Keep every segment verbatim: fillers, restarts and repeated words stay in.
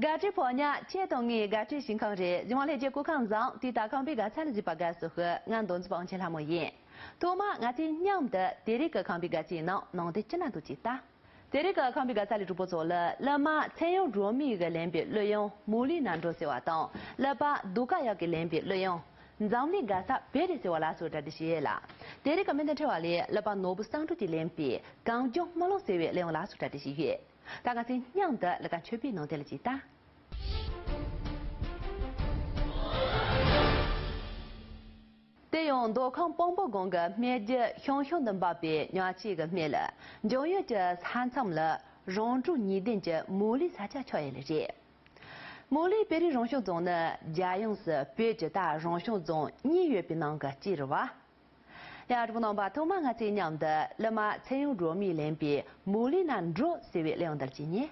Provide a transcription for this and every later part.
དགའ་སྤྲོའི་ཕོ་ཉ་ཁྱེད་དང་ངའི་དགའ་སྤྲོའི་ཞིང་ཁམས་རེད། གཞུང་ལས་རྒྱལ་སྐུ་ཁམས་བཟང་། དུས་ལྟར་ཁམས་པའི་དགའ་ཚལ་ལ་གཟིགས་པ་དགའ་བསུ་ཞུ། ང་མདོ་འཛིན་པ་དབང་ཆེན་ལྷ་མོ་ཡིན། ཐོག་མར་ང་ཚོས་མཉམ་དུ་དེ་རིང་གི་ཁམས་པའི་དགའ་ཚལ་ནང་ནང་དེ་ཅི་ན་འདུག་ཅིག་ལྟ། དེ་རིང་གི་ཁམས་པའི་དགའ་ཚལ་ལས་གྲུབ་པོ་ཚོ་ལ་གླུ་མ་ཚེ་དབྱངས་སྒྲོལ་མའི་གི་ལེན་པའི་གླུ་དབྱངས་མུ་ལི་ན་འགྲོ་ཟེར་བ་དང་། གླུ་པ་དུ་ཀ་ཡག་གི་ལེན་པའི་གླུ་དབྱངས་འཛམ་གླིང་དགའ་ས་བེ་རི་ཟེར་བ་ལ་སོགས་གྲ་སྒྲིག་བྱས་ཡོད་ལ། དེ་རིང་གི་སྨོན་འདུན་འཁྲི་བ་ལས་གླུ་པ་ནོར་བུ་བསམ་གྲུབ་ཀྱིས་ལེན་པའི་གངས་ལྗོངས་རྨི་ལམ་ཟེར་བའི་གླུ་དབྱངས་ལ་སོགས་གྲ་སྒྲིག་བྱས་ཡོད། ད་ང་ཚོས་མཉམ་དུ་གླུ་གར་མཆོད་པའི་ནང་དེ་ལ་ཅིག་ལྟ། དེ་ཡང་མདོ་ཁམས་སྤོ་བོ་སྒང་གི་སྨད་རྒྱུད་ཤང་ཤང་དུ་འབབ་པའི་ཉག་ཆུ་གི་སྨད་ལ་འཇང་ཡུལ་གྱི་ས་མཚམས་ལ་རོང་འབྲོག་གཉིས་ལྡན་གྱི་མུ་ལི་ས་ཆ་ཆགས་ཡོད་ལེ་རེད། མུ་ལི་བེ་རི་རང་སྐྱོང་རྫོང་ནི་རྒྱལ་ཡོངས་སུ་བོད་ཀྱི་ད་རང་སྐྱོང་རྫོང་གཉིས་ཡོད་པའི་ནང་གི་གཅིག་རེད་བ། ཡ་གྲོགས་རྣམ་པ། ཐོག་མར་ང་ཚོས་མཉམ་དུ་གླུ་མ་ཚེ་དབྱངས་སྒྲོལ་མས་ལེན་པའི་མུ་ལི་ན་འགྲོ་ཟེར་བའི་གླུ་དབྱངས་འདིར་གྱིས་ཉན།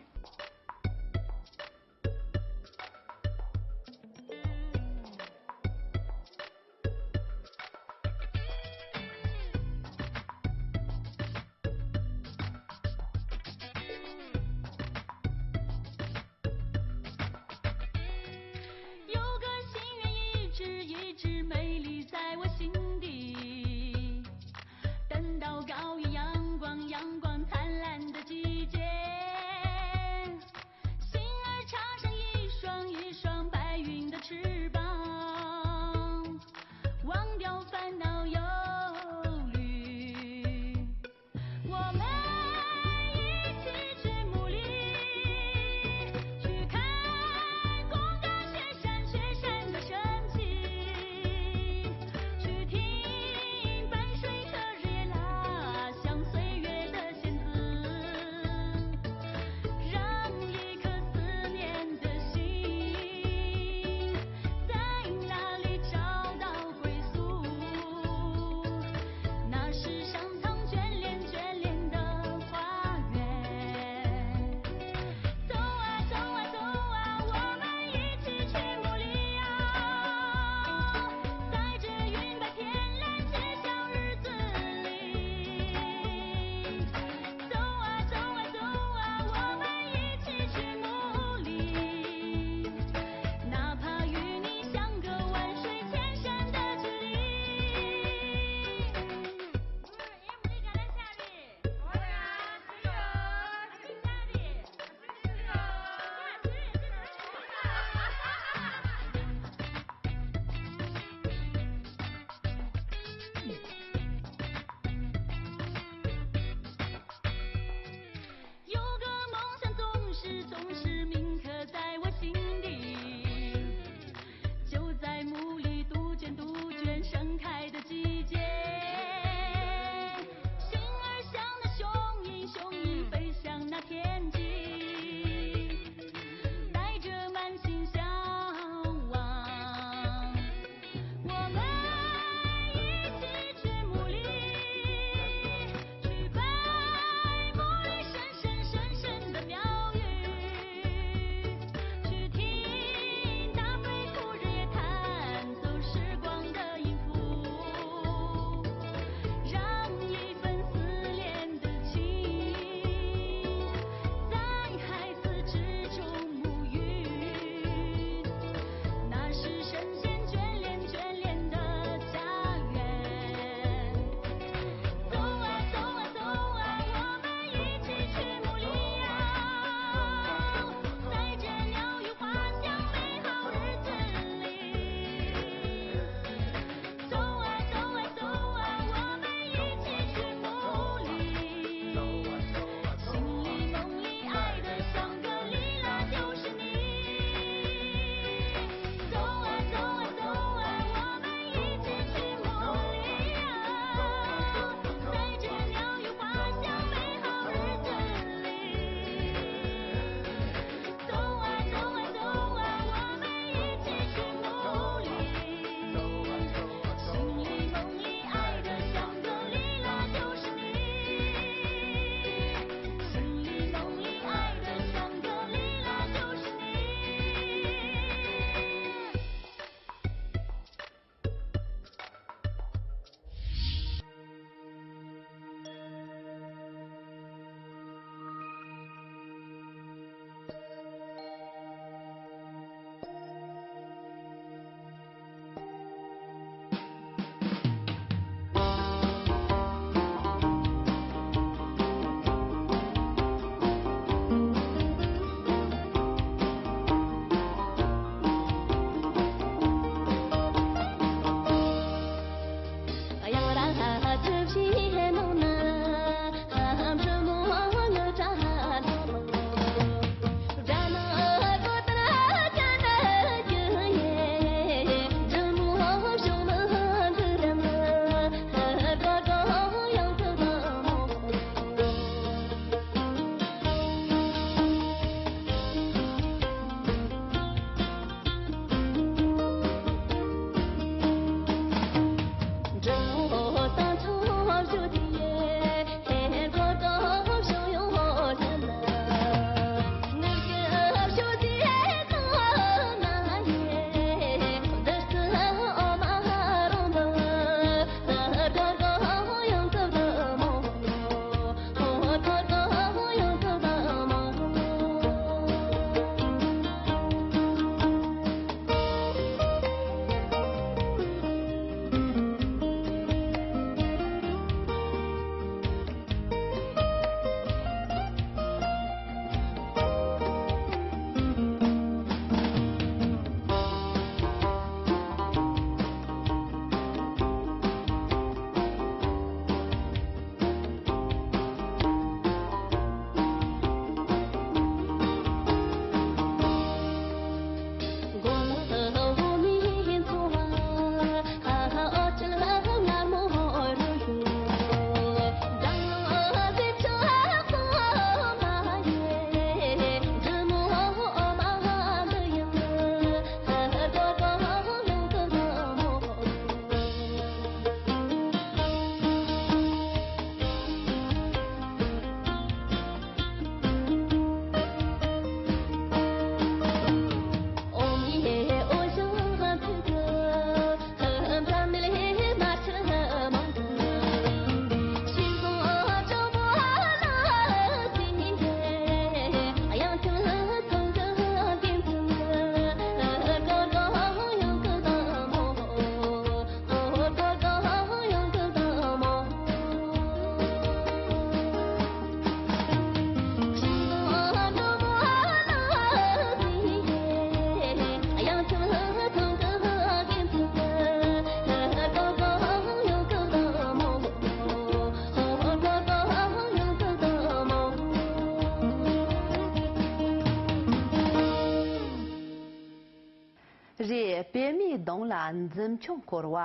རེད། པད་མའི་གདོང་ལ་འཛུམ་ཆུང་འཁོར་བ།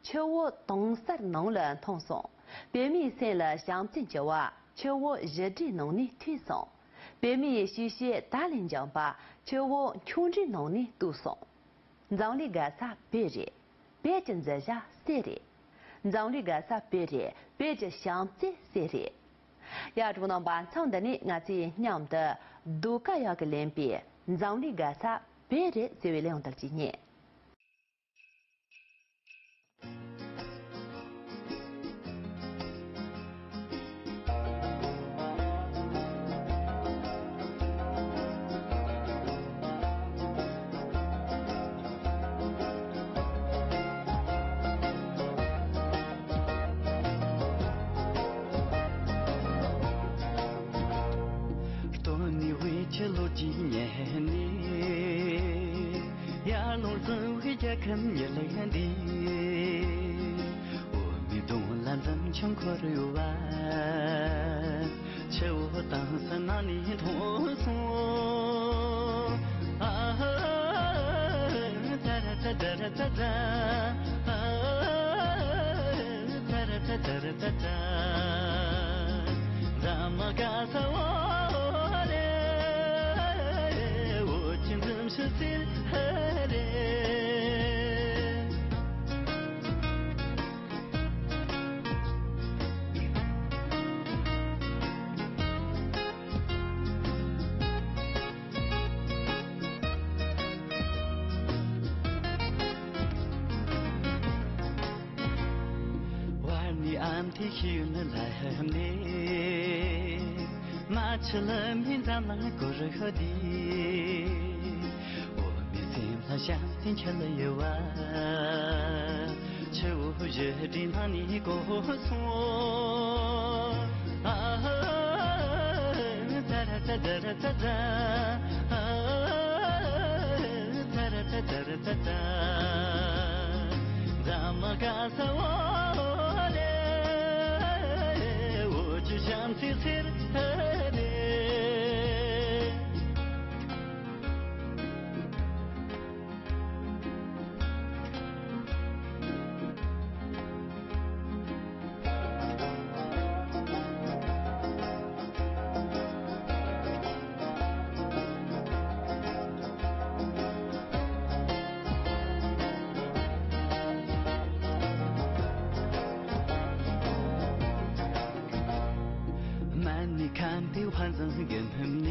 ཆུ་བོ་དུང་སེར་ནང་ལ་འཐུང་སོང་། པད་མའི་སེམས་ལ་བྱམས་བརྩེ་འཆི་བ། ཆུ་བོ་བཞི་སྒྲའི་ནང་ནས་ཐོས་སོང་། པད་མའི་ཤེས་བྱ་དར་ལས་འཇམ་པ། ཆུ་བོ་ཆུང་སྒྲའི་ནང་ནས་བཏུས་སོང་། འཛམ་གླིང་དགའ་ས་བོད་རེད། བོད་ཀྱི་མཛེས་ཆ་སེ་རེད། འཛམ་གླིང་དགའ་ས་བོད་རེད། བོད་ཀྱི་བྱམས་བརྩེ་སེ་རེད། ཡ། གྲོགས་རྣམ་པ། མཚམས་འདི་ནས་ང་ཚོས་མཉམ་དུ་ཟློས་གར་ཡག་གིས་ལེན་པའི་འཛམ་གླིང་དགའ་ས་བོད་རེད་ཟེར་བའི་གླེང་བརྡ་ཅིག་རྙེད། སྟོད་ནས་དབུས་ཀྱི་ལོ་རྒྱུས་ཉན་ནས། ཡར་ཀླུང་གཙང་བོའི་རྒྱལ་ཁམས་ཉི་ལིང་འདི། འོ་མའི་གདོང་ལ་འཛུམ་ཆུང་འཁོར་ཡོད་པ། ཆུ་བོ་དྭངས་སང་ནང་ནས་འཐུང་སོང་། ཨ་ཧ། ཙ་ར་ཙ་ཙ་ར་ཙ་ཙ། ཨ་ཧ། ཙ་ར་ཙ་ཙ་ར་ཙ་ཙ། འཛམ་གླིང་དགའ་ས་བོད་རེད། བོད་ཀྱི་འཛུམ་ཞིག་སེ་རེད། བར་ནས་ཨ་མདོའི་ཤེས་ཡོན་ལ་ཕེབས་ནས། རྨ་ཆུ་ལི་མའི་འཛམ་གླིང་སྐོར་ཤོད་དུས། འོ་མའི་སེམས་ལ་བྱམས་བརྩེ་འཆར་ཡོད་པ། ཆུ་བོ་བཞི་སྒྲའི་ནང་ནས་གོ་སོང་། ཨ་ཧ། ཙ་ར་ཙ་ཙ་ར་ཙ་ཙ། ཨ་ཧ། ཙ་ར་ཙ་ཙ་ར་ཙ་ཙ། འཛམ་གླིང་དགའ་ས་བོད་རེད། བོད་ཀྱི་བྱམས་བརྩེ་སེ་རེད། སྨན་ནི་ཁམས་པའི་དཔལ་འཛོམས་དགེ་འཕེལ་ནས།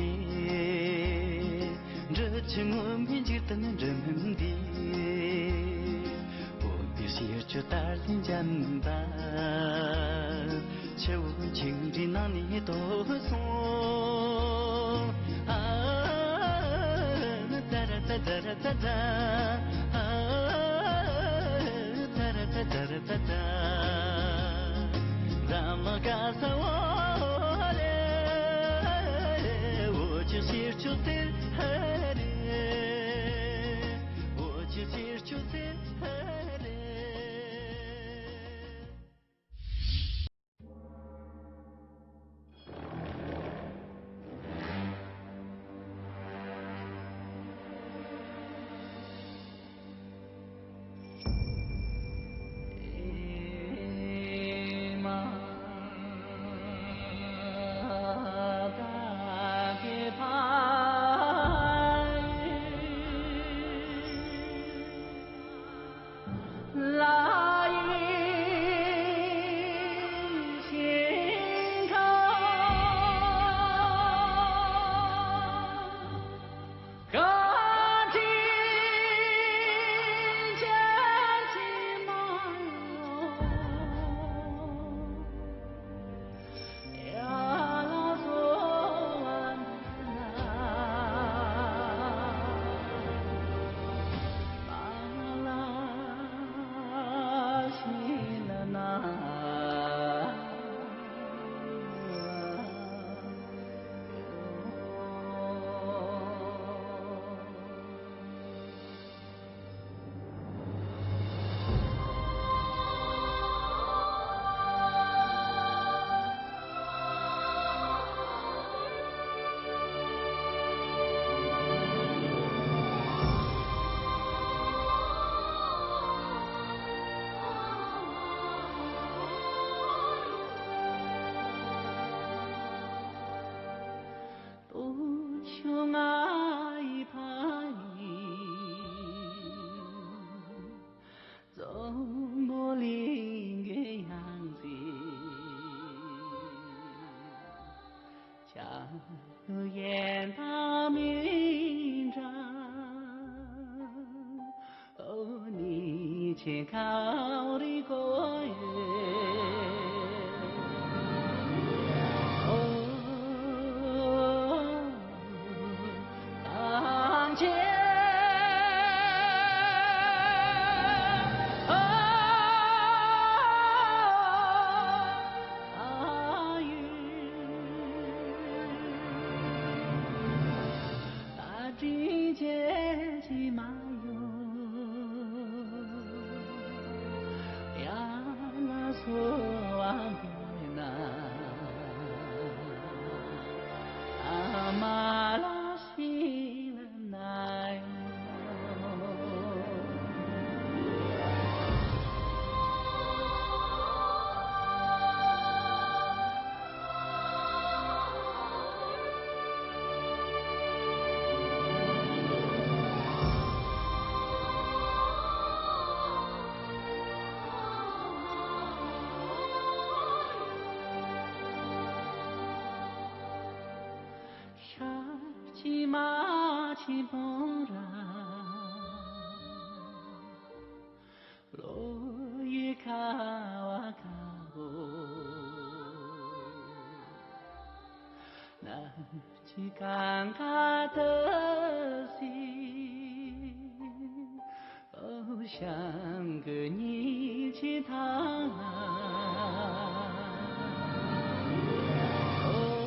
འབྲི་ཆུ་སྔོན་པོའི་འཇིག་རྟེན་འབྲི་སྨན་འདི། འོ་མའི་གཤིས་ཆུ་དར་ལས་འཇམ་པ། ཆུ་བོ་ཆུང་སྒྲའི་ནང་ནས་བཏུས་སོང་། ཨ་ཧ། ཙ་ར་ཙ་ཙ་ར་ཙ་ཙ། ཨ་ཧ། ཙ་ར་ཙ་ཙ་ར་ཙ་ཙ། འཛམ་གླིང་དགའ་ས་བོད་རེད། བོད་ཀྱི་གཤིས་ཆུ་སེ་རེད། བོད་ཀྱི་གཤིས་ཆུ་སེ་རེད། ཆེ་ཁ་རི་ཀོ་ཡེ། ཨོ། ཨང་ཆེ། ཨོ། ཨ་ཡུ། ད་དྲིན་ཆེ་ཅི་མ་ཡོང་ཡང་ན་སོ་བ་མེད་ན། ཨ་མ་ལ་ཤི་ལ་ན་ཡོང་། ཤ་ཅི་མ་ཅི་བོ་ར། ལོ་ཡི་ཁ་བ་ཁ་བོ། ན་ཅི་གང་ག་ཏི་སི། ཨོ་ཤང་གི་ཉི་ཆི་ཐང་། ཨོ།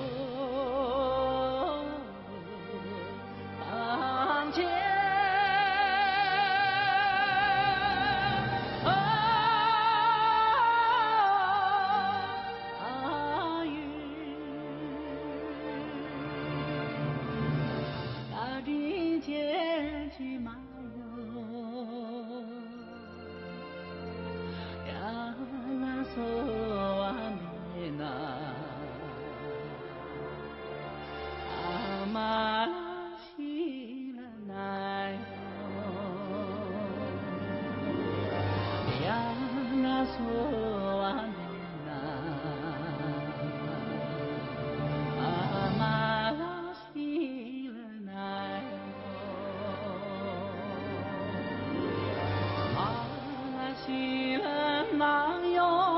ཨང་ཆེ། ཨ་ཡུ། ད་དྲིན་ཆེ་ཅི་མ་ཡོང་ཡང་ན་སོ་བ་མེད་ན། ཨ་མ་ལ་ཤི་ལ་ན་ཡོང་། ཡང་ན་སོ་བ་མེད་ན། ཨ་མ་ལ་ཤི་ལ་ན་ཡོང་། ཨ་མ་ལ་ཤི་ལ་ན་ཡོང་།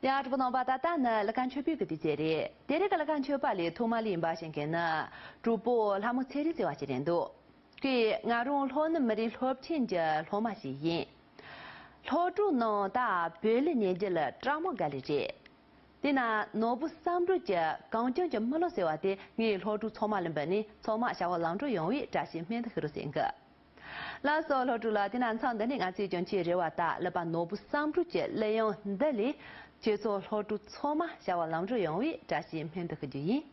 ཡ། གྲོགས་པོ་རྣམ་པ། ད་ལྟ་ནི་ཀླུ་མཁར་མཆོད་པའི་གི་དུས་ཚོད་རེད། དེ་རིང་གི་ཀླུ་མཁར་མཆོད་པ་ལས་ཐོག་མ་ལ་ཡིན་པ་ཞིག་གི་ནི་གྲོགས་པོ་ལྷ་མོ་ཚེ་རིང་ཟེར་བ་ཞིག་རེད་འདུག་གིས་ང་རང་ལྷོ་ནུབ་མི་རིགས་སློབ་ཆེན་གྱི་སློབ་མ་ཞིག་ཡིན། སློབ་ཕྲུག་ནང་ད་བོད་ལུགས་ཉལ་རྒྱུ་ལ་སྐྲག་མོ་དགའ་ལེ་རེད། དེས་ན་ནོར་བུ་བསམ་གྲུབ་ཀྱི་གངས་ལྗོངས་ཀྱི་མི་ལོ་ཟེར་བ་དེ་ངའི་སློབ་ཕྲུག་ཚང་མ་ལ་འབུལ་ནས་ཚང་མ་བྱ་བ་ལམ་འགྲོ་ཡོང་བའི་བཀྲ་ཤིས་སྨོན་འདུན་ཞུ་རོགས་ཟེར་གི། ལགས་སོ་སློབ་ཕྲུག་ལགས། དེས་ན་མཚམས་འདི་ནས་ང་ཚོས་ཀྱང་ཆེས་རེ་བ་དང་ཀླུ་པ་ནོར་བུ་བསམ་གྲུབ་ཀྱི་གླུ་དབྱངས་འདི་ལས་ཁྱེད་ཚོ་སློབ་ཕྲུག་ཚང་མ་བྱ་བ་ལམ་འགྲོ་ཡོང་བའི་བཀྲ་ཤིས་སྨོན་འདུན་ཞུ་རྒྱུ་ཡིན།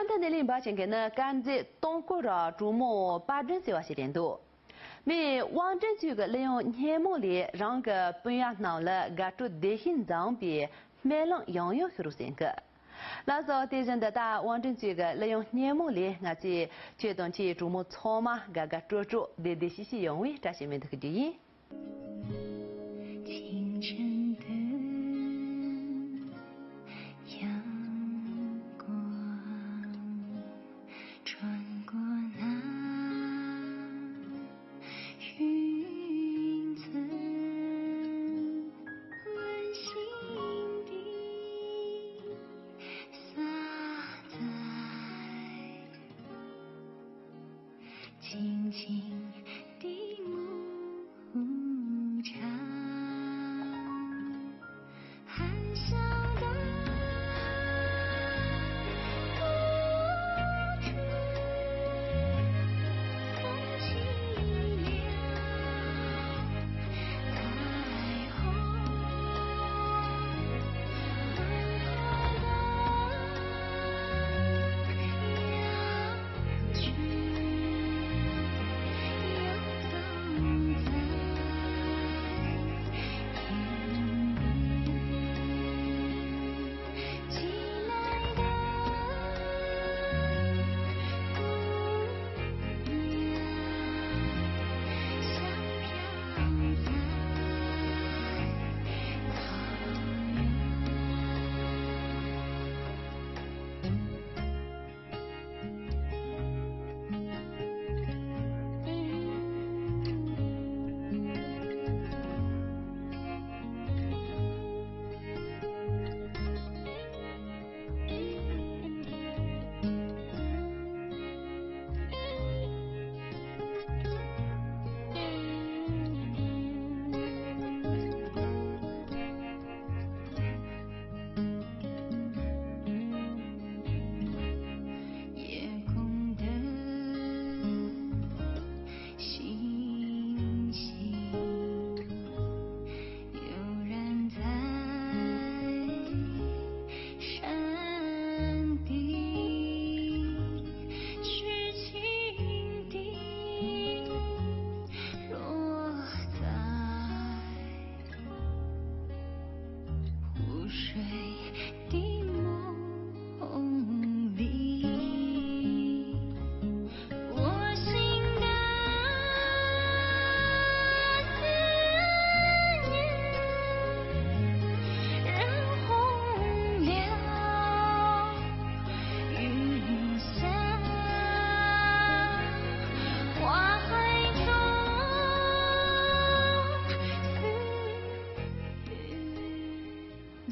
ད་ནས་གླེང་བ་བྱེད་མཁན་ནི་དཀར་མཛེས་སྟོང་སྐོར་གྲོགས་མོ་དཔལ་སྒྲོན་ཟེར་བ་ཞིག་རེད་འདུག་མི་དབང་སྒྲོན་གཙོས་ཀྱི་གླུ་དབྱངས་སྙན་མོ་ལས་རང་གི་སྤུན་ཡ་རྣམས་ལ་དགའ་སྤྲོ་བདེ་སྐྱིད་འཛོམས་པའི་སྨོན་ལམ་ཡང་ཡང་ཞུ་རོགས་ཟེར་གི། ལགས་སོ། དེ་བཞིན་དུ་ད་དབང་སྒྲོན་གཙོས་ཀྱི་གླུ་དབྱངས་སྙན་མོ་ལས་ང་ཚོས་ཁྱེད་དང་ཁྱེད་གྲོགས་མོ་ཚང་མ་དགའ་དགའ་སྤྲོ་སྤྲོ་བདེ་བདེ་སྐྱིད་སྐྱིད་ཡོང་བའི་བཀྲ་ཤིས་སྨོན་འདུན་ཞུ་རྒྱུ་ཡིན།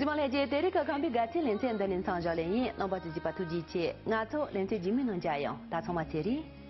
རྗེས་མ་ལྷན་རྒྱས། དེ་རིང་གི་ཁམས་པའི་དགའ་ཚལ་ལེ་ཚན་འདི་ནས་མཚམས་འཇོག་ལེ་ཡིན། རྣམ་པ་ཚོས་གཟིགས་པ་ཐུགས་རྗེ་ཆེ། ང་ཚོ་ལེ་ཚན་རྗེས་མའི་ནང་མཇལ་ཡོང་། ད་ཚང་མ་ཚེ་རིང་།